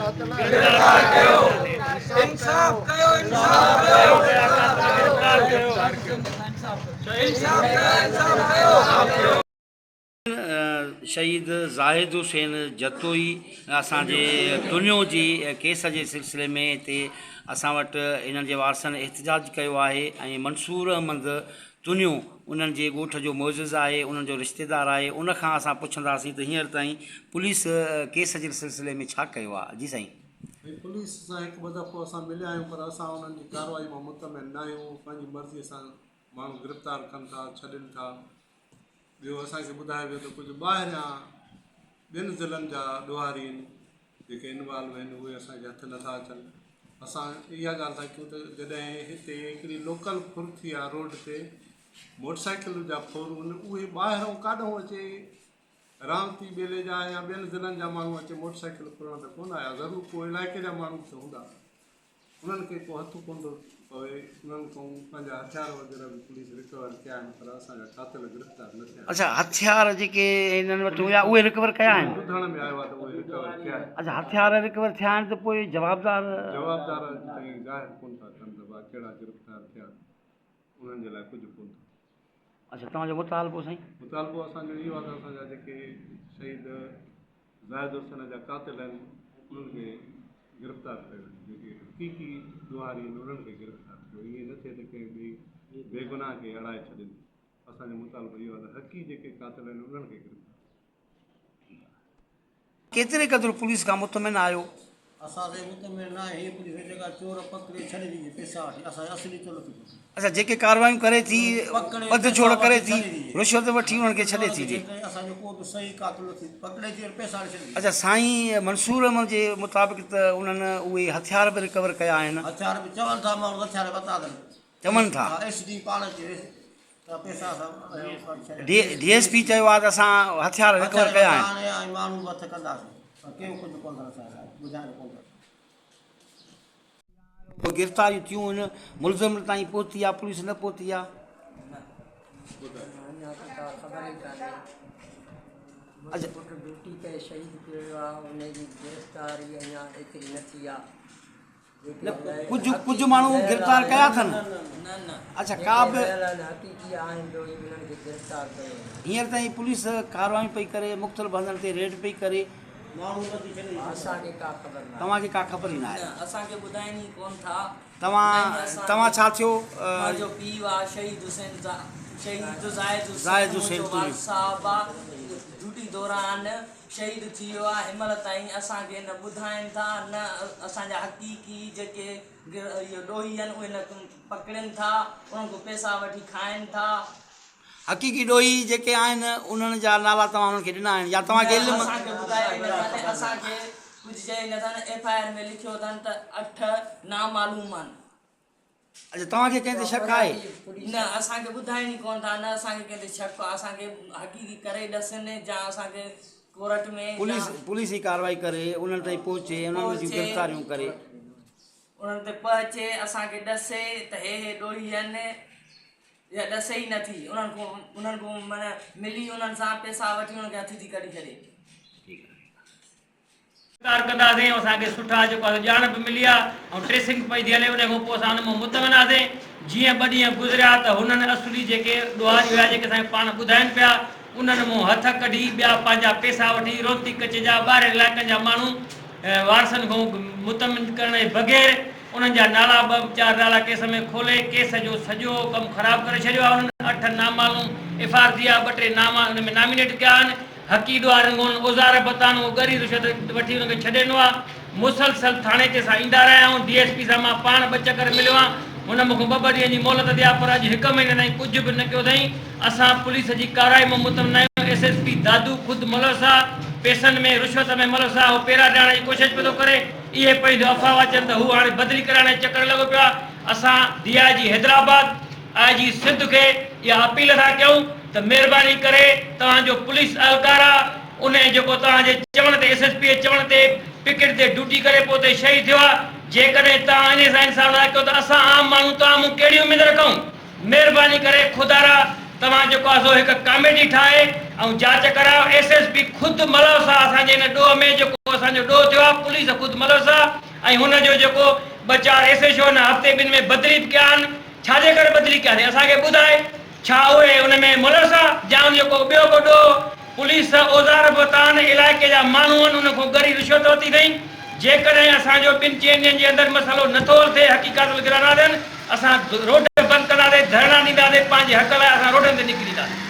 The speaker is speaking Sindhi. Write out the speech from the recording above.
قاتل گرفتار ڪيو انصاف ڪيو انصاف ڪيو گرفتار ڪيو انصاف ڪيو انصاف ڪيو. شهيد زاهد حسين جتوئي اسان جي تنيو جي ڪيس جي سلسلي ۾ هتي اسان وٽ انهن جي وارثن احتجاج ڪيو آهي ۽ منصور احمد تنيو انهن جي ڳوٺ جو معزز آهي انهن جو رشتيدار آهي ان کان اسان پڇنداسين ته هينئر تائين پوليس ڪيس جي سلسلي ۾ ڇا ڪيو آهي جي سائين. سائين پوليس سان هڪ ٻه دفعو اسان مليا آهيون پر اسان انهن جي ڪارروائي مان مطمئن نه آهيون هو پنهنجي مرضي سان ماڻهو گرفتار ڪن ٿا ڇڏين ٿا ٻيو اسان کي ٻڌايو ويو ته ڪجهه ٻاهريان ٻين ضلعن جا ڏوهاري آهن جيڪي انوالو آهن اهي اسان کي هٿ نٿا اچن اسان اها ڳالهه ٿا ڪيون ته جڏهن هتي هڪڙي لوڪل ڦر ٿي آهي روڊ تي موٽر سائيڪل جا ڦر آهن اهي ٻاهران ڪاڏهون اچي رانوتي ٻيلي جا يا ٻين ضلعن جا ماڻهو اچي موٽر سائيڪل ڦرڻ ته ڪونه آيا ضرور ڪو علائقي جا ماڻهو به ته هوندا انهن کي ڪو هٿ ڪونه ٿو پوي، انهن کان پنهنجا هٿيار وغيره به پوليس رڪور ڪيا آهن پر اسان جا قاتل گرفتار نه ٿيا آهن. اڇا هٿيار جيڪي هنن وٽ هيا اهي رڪور ڪيا آهن؟ ٻڌڻ ۾ آيو آهي ته اهي رڪور ٿيا آهن. اڇا هٿيار رڪور ٿيا آهن ته پوء جوابدار؟ جوابدار اڄ تائين ظاهر ڪونه ٿا ڪن ته ڀا ڪهڙا گرفتار ٿيا انهن جي لاء ڪجهه ڪونه ٿو. اڇا توهان جو مطالبو سائين؟ مطالبو اسان جو اهو آهي ته اسان جا جيڪي شهيد زاهد حسين جا قاتل آهن انهن کي گرفتار ڪيو وڃي جيڪي حقيقي ڏوهاري آهن انهن کي گرفتار ڪيو ائين نه ٿئي ته ڪنهن ٻئي بيگناهه کي اڙائي ڇڏين اسان جو مطالبو اهو آهي ته حقي جيڪي قاتل آهن انهن کي گرفتار ڪيتري قدر پوليس کان مطمئن آهيو؟ اسان سائين مطمئن نه آهيون هي پوليس جيڪا چور پڪڙي ڇڏي ڏجي پيسا وٺي اسان جي اصلي چور نٿي پڪڙي. اڇا جيڪي ڪاروايون ڪري ٿي ٻڌ ڇوڙ ڪري ٿي رشوت وٺي انهن کي ڇڏي ٿي ڏي. اسان جو ڪو به صحيح قاتل نٿي پڪڙي ٿي پيسا وٺي ڇڏي ڏي. اڇا سائين منصور احمد جي مطابق ته انهن اهي هٿيار به رڪور ڪيا آهن. هٿيار به چون ٿا ماڻهو هٿيار ورتا اٿن. چون ٿا. ها ايس ڊي پاڻ چيو ڊي ايس پي چيو آهي ته اسان هٿيار رڪور ڪيا آهن. گرفتاريون ٿيون آهن ملزم تائين پهتي آهي پوليس نه پهتي آهي. ڪجهه ڪجهه ماڻهو گرفتار ڪيا اٿن اڇا ڪا به هينئر تائين پوليس ڪاروايون پئي ڪري مختلف هنڌن تي ريڊ پئي ڪري توهان کي ڪا خبر ئي ناهي اسان کي ٻڌائين ئي ڪون ٿا توهان توهان ڇا ٿيو منهنجو پيء آ شهيد حسين شهيد زاهد حسين منهنجو والد صاحب آ ڊيوٽي دوران شهيد ٿي ويو آهي هن مهل تائين اسان کي نه ٻڌائين ٿا نه اسان جا حقيقي جيڪي اهي ڏوهي آهن اهي نه پڪڙين ٿا انهن کان پئسا وٺي کائن ٿا. حقيقي ڏوهي جيڪي آهن انهن جا نالا توهان انهن کي ڏنا آهن يا توهان کي علم. نه اسان کي ٻڌايو ئي نه اٿن اسان کي ڪجهه چئي نه اٿن ايف I R ۾ لکيو اٿن ته اٺ نامعلوم آهن. اڇا توهان کي ڪنهن تي شڪ آهي؟ نه اسان کي ٻڌائين ئي ڪونه ٿا نه اسان کي ڪنهن تي شڪ آهي اسان کي حقيقي ڪري ڏسن جا اسان کي ڪورٽ ۾ پوليس پوليس جي ڪارروائي ڪري انهن تائين پهچي انهن جون گرفتاريون ڪري. انهن تي پهچي اسان کي ڏسي ته هي هي ڏوهي آهن يا ڏسي ئي نٿي انهن کان انهن کان معنيٰ ملي انهن سان پئسا وٺي انهن کي هٿ ٿي ڪڍي ڇڏي. ٺيڪ آهي. گرفتار ڪنداسين اسان کي سٺا جيڪو آهي ڄاڻ به ملي آهي ۽ ٽريسنگ پئي ٿي هلي ان کان پوء اسان ان مان مطمئن آهياسين جيئن ٻه ڏينهن گذريا ته هنن اصلي جيڪي ڏوهاري هيا جيڪي اسان کي پاڻ ٻڌائين پيا انهن مون هٿ ڪڍي ٻيا پنهنجا پيسا وٺي روتي ڪچي جا ٻاهرين علائقن جا ماڻهو وارثن کان مطمئن ڪرڻ جي بغير انهن جا نالا ٻه چار نالا ڪيس ۾ کولي ڪيس جو سڄو ڪم خراب ڪري ڇڏيو آهي انهن اٺ نامعلوم ايف آر ٿي آهي ٻه ٽي نام ان ۾ نامينيٽ ڪيا آهن حقي ڏوهارين کان اوزار بتان اهو ڳري رشوت وٺي انهن کي ڇڏي ڏنو آهي. مسلسل ٿاڻي تي اسان ايندا رهيا آهيون، ڊي ايس پي سان مان پاڻ ٻه چڪر مليو آهيان، هن مون کان ٻه ٻه ڏينهن جي مهلت ڏي آ پر اڄ هڪ مهيني تائين ڪجهه به نه ڪيو اٿائين، اسان پوليس جي ڪارروائي مان مطمئن نه آهيون، ايس ايس پي دادو خود ملوث آ، پيسن ۾ رشوت ۾ ملوث آ، هو پيرا ڏيارڻ جي ڪوشش پيو ٿو ڪري، اهي پيون ٿيون افواهه اچن ته هو هاڻي بدلي ڪرائڻ جي چڪر لڳو پيو آ، اسان D I G Hyderabad, I G Sindh کي اها اپيل ٿا ڪيون ته مهرباني ڪري توهان جو پوليس اهلڪار آ انهي جيڪو توهان جي چوڻ تي ايس ايس پي جي چوڻ تي پڪيٽ تي ڊيوٽي ڪري پوء اتي شهيد ٿيو آ جيڪڏهن توهان انهي سان انصاف نٿا ڪيو ته اسان عام ماڻهو توهان مون ڪهڙي اميد رکون مهرباني ڪري خدارا توهان جيڪو آ سو هڪ ڪاميٽي ٺاهي ۽ جاچ ڪرايو ايس ايس پي خود ملوث آ اسان جي هن ڏوهه ۾ جيڪو اسان جو ڏوهه ٿيو آ پوليس خود ملوث آ ۽ هن جو جيڪو ٻه چار ايس ايڇ او هن هفتي ٻن ۾ بدلي به ڪيا آهن ڇا جي ڪري بدلي ڪيا اٿئي اسان کي ٻڌائي ڇا اهي ان ۾ ملوث آ يا ان جو ڪو ٻيو ڪو ڏوهه پوليس اوزار به ورتا آهن علائقي جا ماڻهو آهن انهن کان ڳري رشوت ورتي اٿئي جيڪڏهن اسان جو ٻن چئن ڏينهن جي اندر مسئلو نٿو حل ٿئي حقيقت الگرا نه ڏين اسان روڊ بند ڪنداسين ڌرڻا ڏينداسين پنهنجي حق لاء اسان روڊن تي نڪري اينداسين.